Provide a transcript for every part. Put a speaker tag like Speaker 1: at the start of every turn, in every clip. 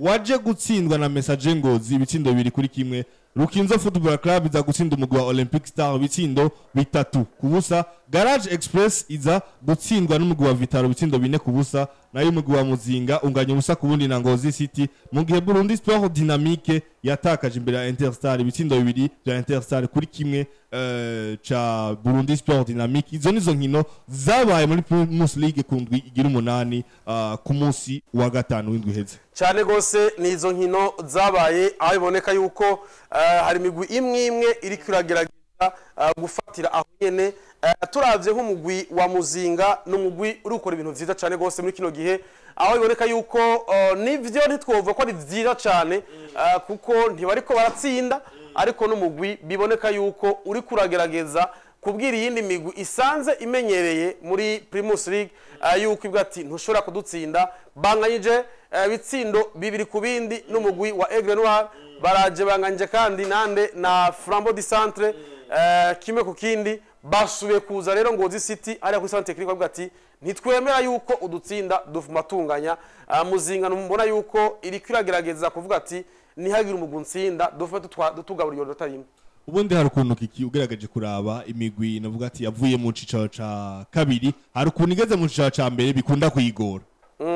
Speaker 1: waje gutsindwa na Messager Ngozi ibitsindo 2-1. Rukinzo Football Club iza gutsinda umugwi wa Olympic Star ibitsindo 3-0. Garage Express iza gutsindwa n'umugwi wa Vitaro ibitsindo 4-0, nayo umugwi wa Muzinga unganya 0-0 na Ngozi City, mu gihe Burundi Sport Dynamique yatakaje imbere ya Interstar ibitsindo 2 bya Interstar kuri kimwe ca Burundi Sport Dynamique. Izo nizo nkino zabaye muri Primus League ku ndwi igira 8 ku munsi wa gatanu w'indwi iheze.
Speaker 2: Cyane gose ni izo nkino zabaye, aho biboneka yuko hari imigwi imwe imwe iri kuragerageza gufatira aho nyene. Turavye nk'umugwi wa Muzinga n'umugwi uri gukora ibintu vyiza cyane gose muri kino gihe, aho biboneka yuko nivyo ntitwovuga ko ari vyiza cyane, kuko ntibariko baratsinda, ariko n'umugwi biboneka yuko uri kuragerageza kubwira iyindi migwi isanze imenyereye muri Primus League yuko ibwa ati ntushobora kudutsinda. Banganyije ibitsindo 2-2 n'umugwi wa Aigle Noir, baraje banganyije kandi nande na Flambeau du Centre 1-1. Basubiye kuza rero Ngozi City ari kuri centre technique bavuga ati ntitwemera yuko udutsinda dufumatunganya. Muzinga mbona yuko iri kwiragerageza kuvuga ati nihagire umugwi ntsinda dufume tutugabura iyo nota rimwe.
Speaker 1: Ubundi hari ukuntu kiki ugeragaje kuraba imigwi navuga ati yavuye mu cicaro ca kabiri, hari ukuntu igeze mu cicaro ca mbere bikunda kuyigora,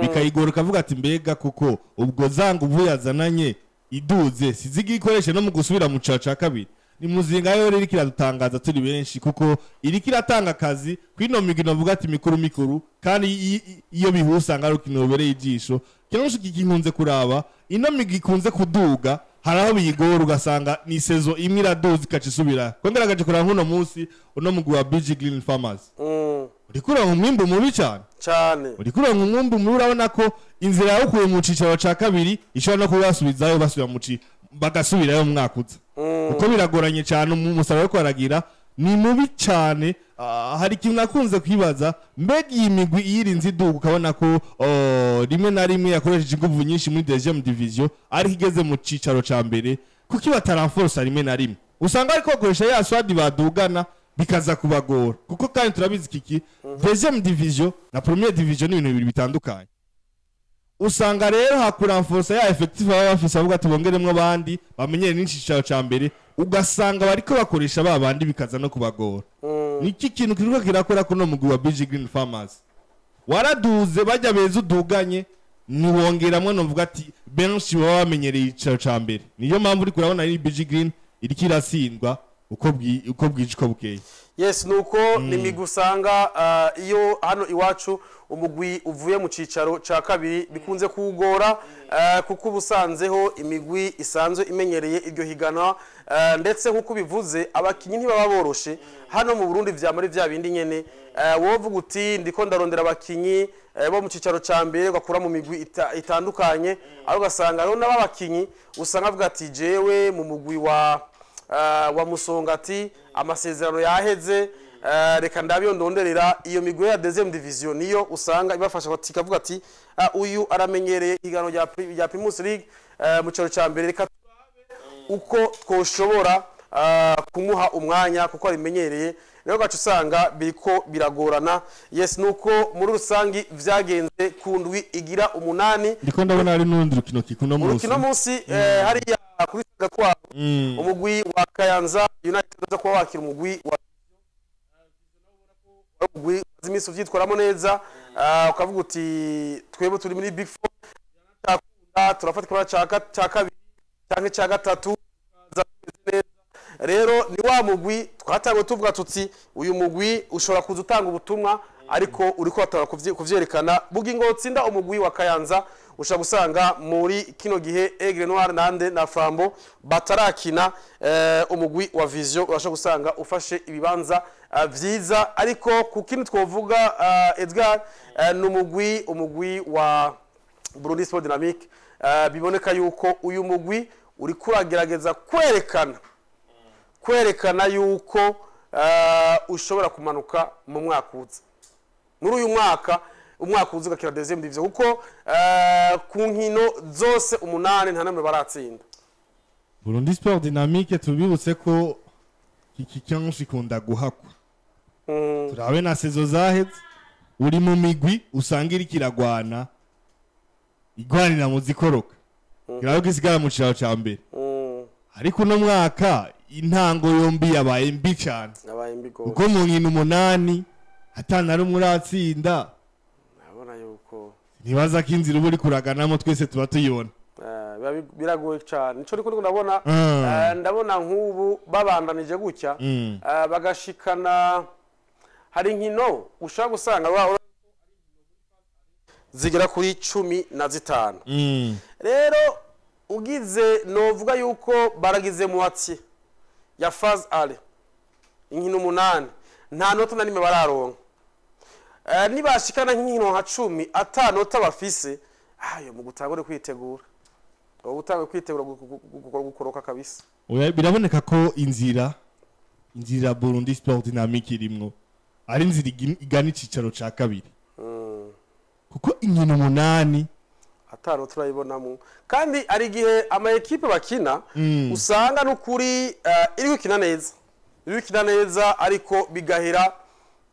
Speaker 1: bikayigora ukavuga ati mbega kuko ubwo zanga ubu yazananye iduze sizigikoreshe no mu gusubira mu cicaro ca kabiri. Ni Muzinga yo rero kiradutangaza turi benshi, kuko iri kiratanga akazi kwino migwi navuga ati mikuru mikuru, kandi iyo bihusanga ari ukino rubereye ijisho. Kenshi kikinkunze kuraba ino migwi ikunze kuduga, hari aho biyigora ugasanga ni sezo imwe iraduza ikaca isubira. Ko ngaragaje kuraba nk'uno munsi uno mugwi wa BG Green Farmers uriko uronka umwimbu mubi cyane
Speaker 2: cyane,
Speaker 1: uriko uronka umwimbu mubi. Urabona ko inzira yawukuye mu cicaro ca kabiri ishobora no kubasubizayo, basubira mu bagasubirayo mu mwaka uza, kuko biragoranye cyane. Umusaruro wo kwaragira ni mubi cyane. Hari ikintu nakunze kwibaza, mbega iyi migwi iyirinze iduka ukabona ko rimwe na rimwe yakoresheje inguvu nyinshi muri deuxième division, ariko igeze mu cicaro ca mbere kuki bataranforsa? Rimwe na rimwe usanga ariko bakoresha ya swadi badugana bikaza kubagora, kuko kandi turabizi kiki deuxième division na première division ni ibintu bibiri bitandukanye. Usanga rero hakuranforsa ya effectif baba bafise, avuga ati bongeremwo abandi bamenyere n'icicaro ca mbere, ugasanga bariko bakoresha ba bandi bikaza no kubagora. Niki kintu kiriko kirakora kuno mugwi wa BG Green Farmers? Waraduze bajya beza uduganye ntiwongeramwo, novuga ati benshi baba bamenyereye icicaro ca mbere. Niyo mpamvu uriko urabona ari BG Green iriko iratsindwa uko bwije uko bukeye.
Speaker 2: Yes, nuko ni imigwi usanga iyo hano iwacu umugwi uvuye mu cicaro ca kabiri bikunze kuwugora, kuko ubusanzeho imigwi isanzwe imenyereye iryo higanwa, ndetse nk'uko bivuze abakinyi ntibaba boroshe. Hano mu Burundi vya muri vya bindi nyene, wovuga uti ndiko ndarondera abakinyi bo mu cicaro ca mbere ugakura mu migwi itandukanye, aho ugasanga rero n'abakinyi usanga avuga ati jewe mu mugwi wa Musongati amasezerano yaheze, reka ndabiyo ndonderera iyo migwi ya deuxième division. Niyo usanga ibafasha ikavuga ati uyu aramenyereye igano rya Primus League mu cicaro ca mbere, reka uko twoshobora kumuha umwanya kuko arimenyereye. Rero gacu usanga biriko biragorana. Yes, nuko muri rusangi vyagenze ku ndwi igira 8.
Speaker 1: Ndiko ndabona hari n'urundi rukino kikuno munsi.
Speaker 2: Urukino munsi hariya kuri Gakwavu, umugwi wa Kayanza United uza kuba wakira umugwi wa umugwi imisi uvyitwaramo neza, ukavuga uti twebwe turi muri Big Four, turafata ikibanza ca kabiri canke ca gatatu. Rero ni wa mugwi twatanguye tuvuga tuti uyu mugwi ushobora kuza utanga ubutumwa, ariko uriko watara kuvyerekana. Bugingo tsinda umugwi wa Kayanza, ushobora gusanga muri kino gihe Aigle Noir nande na Flambeau batarakina, umugwi wa Vision urashobora gusanga ufashe ibibanza vyiza. Ariko ku kintu twovuga, Edgar, ni umugwi wa Burundi Sport Dynamique, biboneka yuko uyu mugwi uri kuragerageza kwerekana yuko ushobora kumanuka mu mwaka uza, muri uyu mwaka, umwaka uza ugakira deuxième division, kuko ku nkino zose 8 nta namwe baratsinda.
Speaker 1: Burundi Sport Dynamique tubibutse ko iki kenshi ikunda guhakwa. Turabe na saison zaheze, uri mu migwi usanga iriko iragwana. Igwanira mu zikoroka, iraho gisigara mu cicaro ca mbere. Ariko uno mwaka intango yombi yabaye mbi cane.
Speaker 2: Yabaye mbi gose.
Speaker 1: Kuko mu nkino 8 atana rumwe uratsinda.
Speaker 2: Urabona yuko
Speaker 1: ntibaza ko inzira uba uri kuraganamo twese tuba tuyibona.
Speaker 2: Biba biragoye cyane, nico ndiko ndabona. Ndabona nk'ubu babandanije gutya, bagashikana, hari inkino ushobora gusanga zigera kuri 15. Rero ugize, novuga yuko baragize moitié ya phase aller, inkino 8, nta nota na rimwe bararonka. Nibashikana nk'inkino nka 10 ata nota bafise, ayo mu gutangure kwitegura, ubu utangure kwitegura gukoroka kabisa.
Speaker 1: Oya, biraboneka ko inzira Burundi Sport Dynamique irimwo ari inzira igana icicaro ca kabiri, kuko inkino 8
Speaker 2: atanu turayibonamo. Kandi ari igihe ama ekipe bakina usanga n'ukuri iri gukina neza, iri gukina neza, ariko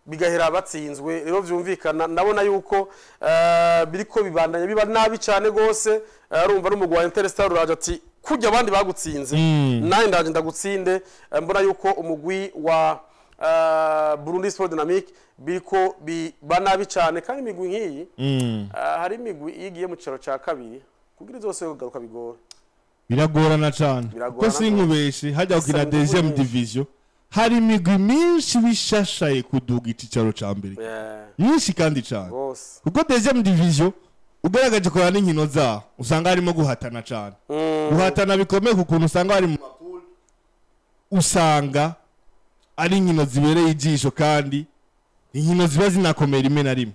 Speaker 2: bigahera batsinzwe. Rero vyumvikana, ndabona yuko biriko bibandanya biba nabi cyane gose. Urumva n'umugwi wa Interstar uraje ati kurya abandi bagutsinze, nawe ndaje ndagutsinde. Mbona yuko umugwi wa Burundi Sport Dynamique biriko biba nabi cyane. Kandi imigwi nk'iyi, hari imigwi iyo igiye mu cicaro ca kabiri, kugira izose kugaruka bigora.
Speaker 1: Biragorana cane.
Speaker 2: Biragorana.
Speaker 1: Kuko sinkubeshe, hajya gukina
Speaker 2: Bisaba ingufu
Speaker 1: deuxième
Speaker 2: nyinshi.
Speaker 1: division, hari imigwi myinshi bishashaye kuduga icicaro ca mbere, myinshi kandi cane,
Speaker 2: Gose.
Speaker 1: kuko deuxième division ugaragaje kurana n'inkino zaho usanga harimo guhatana cane, guhatana bikomeye, ku kuntu usanga hari mu ma poule, usanga ari inkino zibereye ijisho kandi inkino ziba zinakomeye rimwe na rimwe.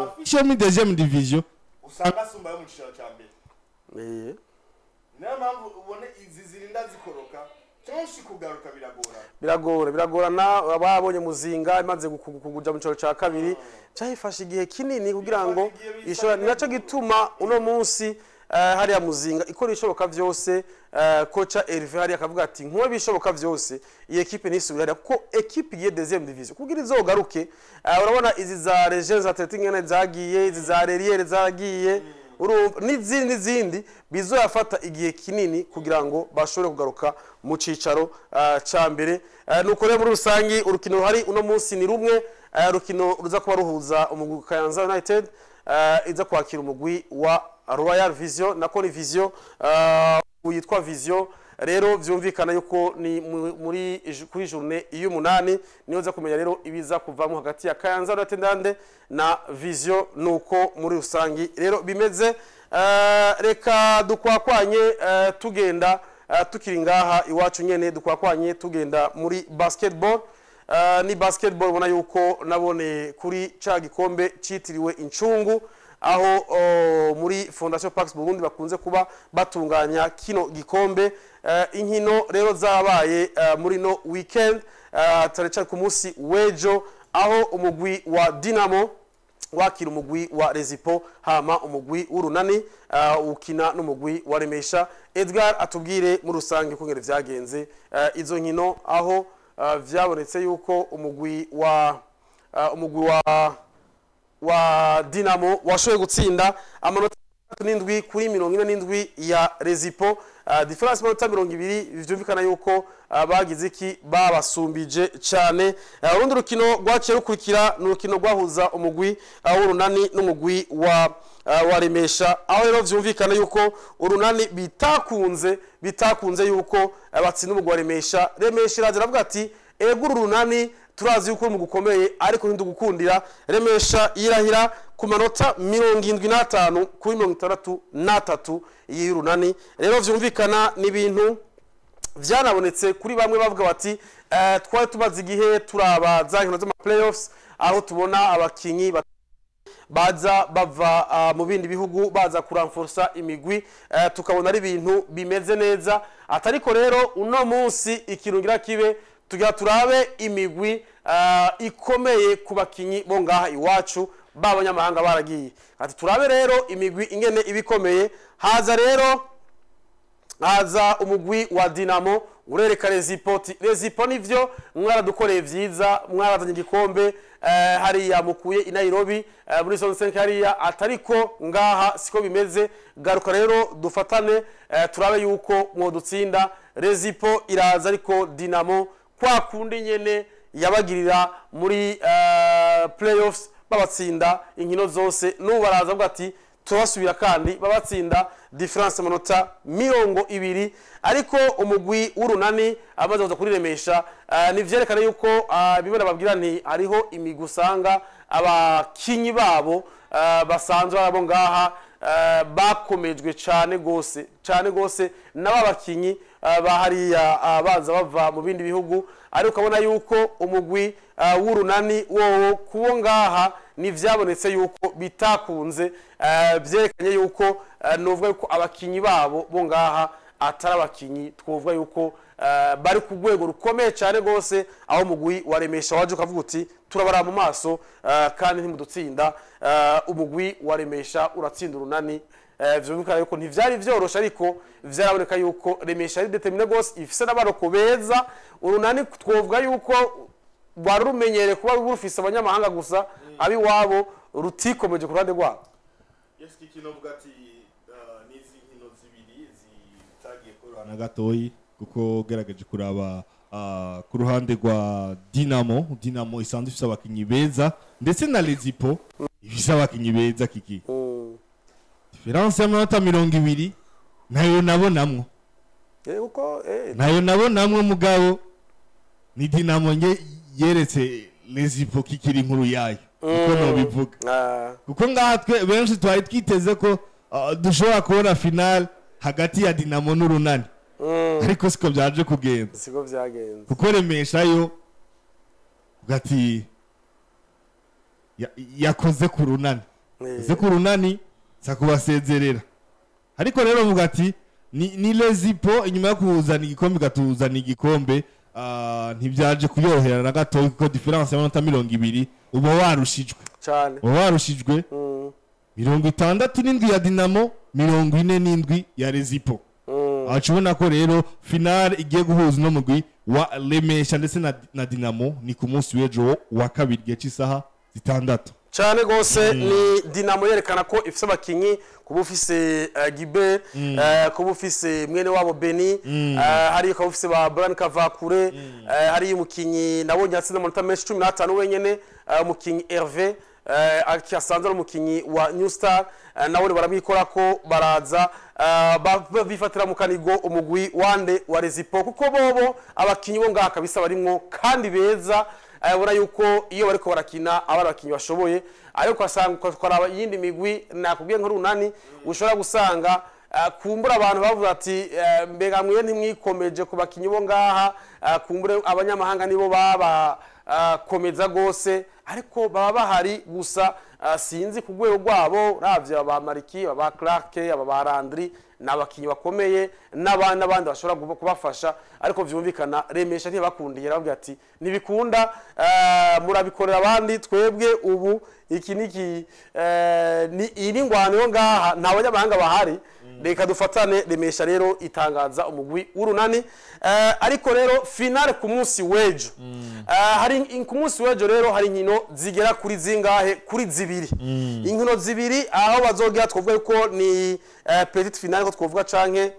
Speaker 1: Affiche muri deuxième division usanga asumba yo mu cicaro ca mbere. Niyo mpamvu ubona izi zirinda zikoroka kenshi, kugaruka biragora.
Speaker 2: Biragora, biragorana. Babonye Muzinga imaze kuja mu cicaro ca kabiri, cyayifashe igihe kinini kugira ngo ishobora. Ni naco gituma uno munsi hariya Muzinga ikora ibishoboka vyose. Kocha Hervé hariya akavuga ati nkuwe bishoboka vyose iyi ekipe nisubira hariya, kuko ekipe igiye deuxième division kugira izogaruke. Urabona izi za Regions Athletic ngene zagiye, izi za Reriere zagiye, urumva n'izindi n'izindi, bizoyafata igihe kinini kugira ngo bashobore kugaruka mu cicaro ca mbere. Nuko rero muri rusangi urukino ruhari uno munsi ni rumwe, urukino ruza kuba ruhuza umugwi Kayanza United iza kwakira umugwi wa Royal Vision, nako ni Vision, yitwa Vision. Rero vyumvikana yuko ni muri kuri journée y'umunani niyo za kumenya rero ibiza kuvamo hagati ya Kayanza United ndande na Vision. Nuko muri rusangi rero bimeze. Reka dukwakwanye, tugenda, tukiri ngaha iwacu nyene, dukwakwanye tugenda muri basketball. Ni basketball ubona yuko nabone kuri ca gikombe citiriwe incungu, aho muri Fondation Pax Burundi bakunze kuba batunganya kino gikombe. Inkino rero zabaye muri no weekend, cyane cyane ku munsi w'ejo, aho umugwi wa Dinamo wakira umugwi wa Rezipo, hama umugwi w'Urunani ukina n'umugwi wa Remesha. Edgar atubwire muri rusange uko ngene vyagenze izo nkino, aho vyabonetse yuko umugwi wa Dinamo washoboye gutsinda amanota 7 kuri 47 ya Rezipo, différence amanota 20. Vyumvikana yuko bagize iki, babasumbije cyane. Urundi rukino rwaciye rukurikira ni urukino rwahuza umugwi w'Urunani n'umugwi wa Remesha, aho rero vyumvikana yuko Urunani bitakunze yuko batsinda umugwi wa Remesha. Remesha iraza iravuga ati ego, uru Runani turazi yuko mu gukomeye, ariko ntidugukundira. Remesha yirahira ku manota 75 kuri 63 y'Urunani. Rero vyumvikana n'ibintu vyanabonetse kuri bamwe bavuga bati twari tumaze igihe turaba za nkino z'ama playoffs, aho tubona abakinyi baza bava mu bindi bihugu baza kuramforsa imigwi, tukabona ari ibintu bimeze neza. Atariko rero uno munsi ikintu ngira kibe, tugira turabe imigwi ikomeye ku bakinyi bo ngaha iwacu b'abanyamahanga baragiye. Ati turabe rero imigwi ingene ibikomeye. Haza rero, haza umugwi wa Dinamo. Urereka Rezipo ti Rezipo nivyo mwaradukoreye vyiza, mwarazanye igikombe hariya mukuye i Nairobi muri zone 5 hariya, atariko ngaha siko bimeze. Garuka rero dufatane, turabe yuko mwodutsinda. Rezipo iraza, ariko Dinamo kwa kundi nyene yabagirira muri playoffs, babatsinda inkino zose, n'ubu baraza bavuga ati turabasubira kandi babatsinda différence amanota 20. Ariko umugwi w'Urunani amaze kuza kuriremesha, ni vyerekana yuko bimwe nababwira nti hariho imigwi usanga abakinyi babo basanzwe arabo ngaha bakomejwe cane gose cane gose n'aba bakinyi ba hariya baza bava mu bindi bihugu. Ariko ukabona yuko umugwi w'Urunani wowo kuwo ngaha ni vyabonetse yuko bitakunze, vyerekanye yuko novuga yuko abakinyi babo bo ngaha atari abakinyi twovuga yuko bari ku rwego rukomeye cyane gose, aho umugwi wa Remesha waje ukavuga uti turabara mu maso kandi ntimudutsinda. Umugwi wa Remesha uratsinda Urunani. Vyumvikana yuko ntivyari vyoroshe, ariko vyaraboneka yuko Remesha ari déterminé gose, ifise n'abaroko beza. Urunani twovuga yuko rwari rumenyereye kuba rufise abanyamahanga gusa, abiwabo rutikomeje ku ruhande rwabo.
Speaker 1: Yes, kino vuga ati nizi nkino zibiri zitagiye koroha na gatoyi, kuko gerageje kuraba ku ruhande rwa Dinamo, Dinamo isanzwe ifise abakinyi beza, ndetse na Lezipo ifise abakinyi beza. Kiki différence y'amanota 20 nayo nabonamwo.
Speaker 2: Kuko
Speaker 1: Nayo nabonamwo, mugabo ni Dinamo nge yeretse Lezipo kikiri inkuru yayo, niko nobivuga, kuko ngaha twe benshi twari twiteze ko dushobora kubona finale hagati ya Dinamo n'Urunani, ariko siko byaje kugenda.
Speaker 2: Siko vyagenze.
Speaker 1: Kuko Remesha yo ugati yakoze ku Runani, yakoze ku Runani za kubasezerera. Ariko rero vuga ati ni Lezipo inyuma yo kuzana igikombe igatuzana igikombe, ntibyaje kuyorohera na gatoya, kuko différence y'amanota 20 uba warushijwe.
Speaker 2: Cyane.
Speaker 1: Uba warushijwe. 67 ya Dinamo, 47 ya Rezipo. Aca ubona ko rero finale igiye guhuza uno mugwi wa Remesha ndetse na Dinamo ni ku munsi w'ejo wa kabiri, igihe cy'isaha 6.
Speaker 2: Cyane gose. Ni Dinamo yerekana ko ifise abakinyi, kuba ufise Gibe, kuba ufise mwene wabo Beni, hari ukaba ufise ba Brian Kavakure, hari umukinyi nabonye yatsinze amanota menshi 15 wenyene, umukinyi Hervé asanzwe ari umukinyi wa New Star, nawe baramwikora ko baraza bifatira mu kanigo umugwi wande wa Rezipo, kuko bobo abakinyi bo ngaha kabisa barimwo kandi beza. Ubona yuko iyo bariko barakina aba ari abakinyi bashoboye. Ariko ugasanga ukaraba iyindi migwi nakubwiye nk'Urunani, ushobora gusanga kumbura abantu bavuga ati mbega mwe ntimwikomeje ku bakinyi bo ngaha, kumbure abanyamahanga nibo baba komeza gose, ariko baba bahari gusa sinzi ku rwego rwabo. Uravye aba Mariki, aba Clark, aba ba Landry ni abakinyi bakomeye n'abandi n'abandi bashobora kubafasha. Ariko vyumvikana Remesha ntibakundiye, arababwira ati ntibikunda, murabikorera abandi, twebwe ubu iki niki ni iyi ni ngwano yo ngaha, nta banyamahanga bahari, reka dufatane. Remesha rero itangaza umugwi w'Urunani. Ariko rero finale ku munsi w'ejo, hari ku munsi w'ejo rero hari inkino zigera kuri zingahe? Kuri zibiri. Inkino zibiri aho bazogera twavuga yuko ni petite finale ko twavuga, canke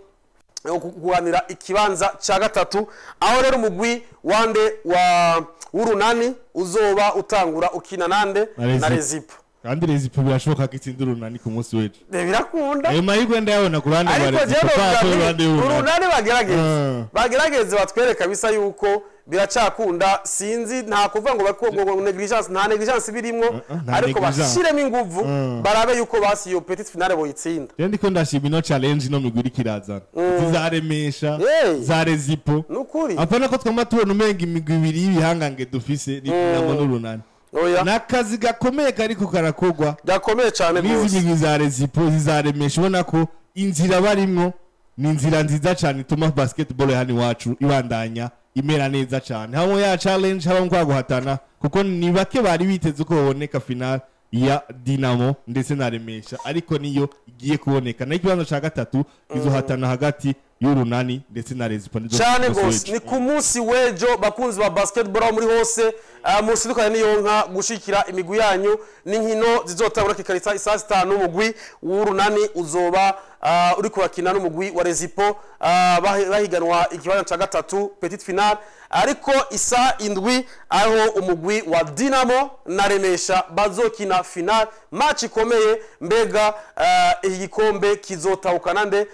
Speaker 2: kuguranira ikibanza ca gatatu, aho rero umugwi wande wa w'Urunani uzoba utangura ukina nande?
Speaker 1: Na
Speaker 2: Na
Speaker 1: Rezipo.
Speaker 2: Rezipo.
Speaker 1: Kandi Rezipo birashoboka ko itsinda Urunani ku munsi w'ejo.
Speaker 2: Birakunda.
Speaker 1: Ayo mahirwe ndayabona ku ruhande rwa
Speaker 2: Ariko
Speaker 1: Rezipo,
Speaker 2: jewe
Speaker 1: kwa ku ruhande y'Urunani.
Speaker 2: Urunani bagerageze, bagerageze batwereka bisa yuko biracakunda. Sinzi, nta kuvuga ngo ngo négligence, nta négligence birimwo,
Speaker 1: Nta
Speaker 2: ariko
Speaker 1: négligence.
Speaker 2: bashiremo inguvu, barabe yuko basi iyo petite finale boyitsinda.
Speaker 1: Rero ndiko ndashima ino challenge ino migwi iriko irazana, izi za Remesha,
Speaker 2: Hey.
Speaker 1: za Rezipo.
Speaker 2: Nukuri.
Speaker 1: Apana ko twama tubona umenga imigwi ibiri y'ibihangange dufise ni Dinamo n'Urunani.
Speaker 2: Oya.
Speaker 1: Ni akazi gakomeye kariko karakorwa
Speaker 2: Gakomeye cyane
Speaker 1: n'izi
Speaker 2: rwose.
Speaker 1: migwi za Rezipo, za Remesha. Ubona ko inzira barimwo ni inzira nziza cyane ituma basketball hano iwacu ibandanya imera neza cyane, hamwe ya challenge, habamo kwa guhatana, kuko ni bake bari biteze ko baboneka final ya Dinamo ndetse na Remesha, ariko niyo igiye kuboneka. Naho ikibanza cya gatatu izohatana hagati y'Urunani ndetse na Rezipo
Speaker 2: cyane gose. Ni ku munsi w'ejo, bakunzi ba basketball aho muri hose, musidukane niyo nka gushikira imigwi yanyu. N'inkino zizotangura kikarisa isaha 5, umugwi w'Urunani uzoba uri kurakina n'umugwi wa Rezipo, bahiganwa ikibanza ca gatatu, petite finale. Ariko isaha 7 aho umugwi wa Dinamo na Remesha bazokina finale, match ikomeye. Mbega iki gikombe kizotahukana nde?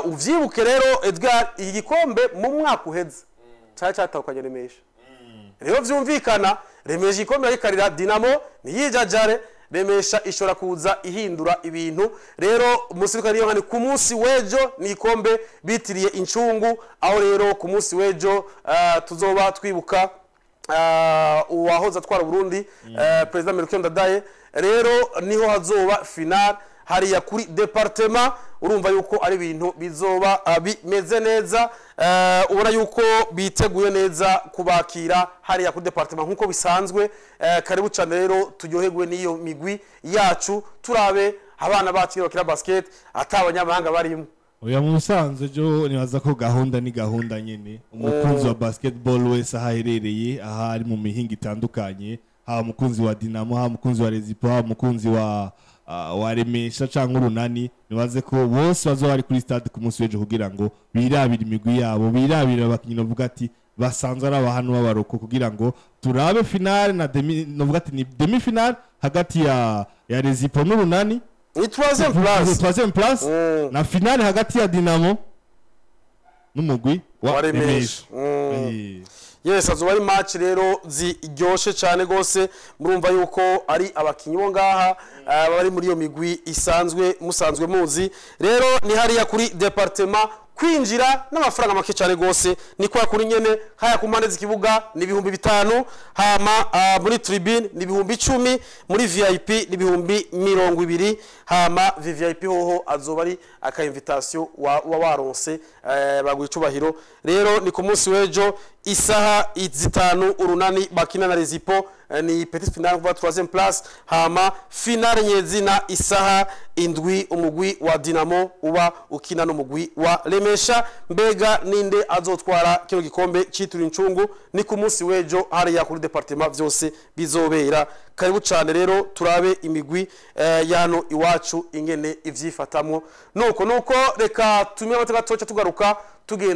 Speaker 2: Uvyibuke rero Edgar, iki gikombe mu mwaka uheze cari catahukanye Remesha. Rero vyumvikana Remesha igikombe yikarira Dinamo ntiyijajare, Remesha ishobora kuza ihindura ibintu. Rero umusirikare niyo ni ku munsi w'ejo, ni ikombe bitiriye incungu, aho rero ku munsi w'ejo tuzoba twibuka uwahoze atwara Burundi, President Melchior Ndadaye. Rero niho hazoba final hariya kuri département. Urumva yuko ari ibintu bizoba bimeze neza, ubona yuko biteguye neza kubakira hariya kuri département nkuko bisanzwe. Karibu cyane rero, turyoherwe n'iyo migwi yacu, turabe abana bacu bakina basket ata abanyamahanga barimo.
Speaker 1: Oya, mu busanzwe jo nibaza ko gahunda ni gahunda nyene. Umukunzi wa basketball wese aho aherereye, aha ari mu mihinga itandukanye, haba umukunzi wa Dinamo, haba umukunzi wa Rezipo, haba umukunzi wa Remesha canke Urunani, nibaze ko bose bazoba bari kuri stade ku munsi w'ejo kugira ngo birabire imigwi yabo, birabire abakinyi, bavuga ati basanzwe ari abahanu b'abaroko, kugira ngo turabe finale na demi, novuga ati ni demi finale hagati ya Rezipo n'Urunani.
Speaker 2: Ni troisième place.
Speaker 1: Troisième place. Na finale hagati ya Dinamo n'umugwi wa
Speaker 2: wa Remesha.
Speaker 1: Remesha.
Speaker 2: Yes, azoba ari match rero ziryoshe cyane gose. Murumva yuko ari abakinyi bo ngaha, bari muri iyo migwi isanzwe musanzwe muzi. Rero ni hariya kuri département, kwinjira n'amafaranga make cyane gose, ni kwa kuri nyene haya ku mpande z'ikibuga ni 5000, hama muri tribune ni 10,000, muri VIP ni 20,000, hama VVIP hoho azoba ari aka invitation wa waronse, baguha icubahiro. Rero ni ku munsi w'ejo isaha 5, Urunani bakina na Rezipo, ni petite finale kuva troisième place, hama finale nyezina isaha 7, umugwi wa Dinamo uba ukina n'umugwi wa Remesha. Mbega ninde azotwara kino gikombe citiriwe incungu? Ni ku munsi w'ejo hariya kuri département vyose bizobera. Karibu cyane rero, turabe imigwi yano iwacu ingene ivyifatamwo. Nuko reka tumire amateka, toca tugaruka tugenda.